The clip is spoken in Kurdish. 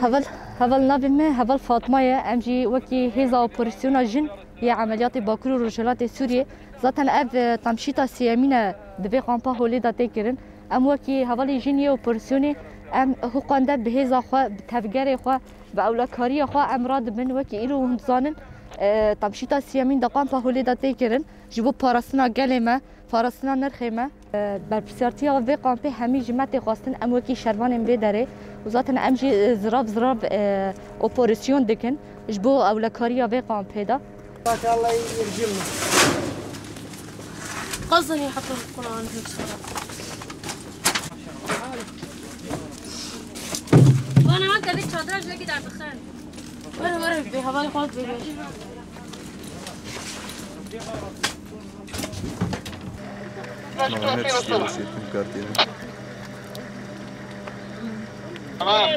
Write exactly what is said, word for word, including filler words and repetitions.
Heval, heval navê me Heval Fatma ye. Em jî wekî hêza operasyona jin yê emeliyatê Bakur û Rojhilatê Sûriyê. Zaten ev, e, temşîta siyemîn e di vê kampa holê de tê kirin. Em wekî hevalê jin yê operasyonê em hiqan de bi hêza xwe, bi tevgerê xwe, bi ewlekariya xwe em radibin. Wekî îro hûn dizanin, e, temşîta siyemîn di kampa holê de tê kirin. Ji bo parastina gelê me, parastina nirxê me. E, berpirsiyartiya vê kampê hemî ji me tê xwestin, em wekî şervanên vê derê û zaten em jî, e, zirav zirav, e, operasyon dikin ji bo ewlekariya vê kampê de. Maşallah, yircim. قصدني يحطون القرآن هيك صورة. وانا ما كذبت، هذا رجلك يدعي بخير. Were, were, bê hevalê xwe bê. Mehmet istiyor şey, kum kartını. Tamam.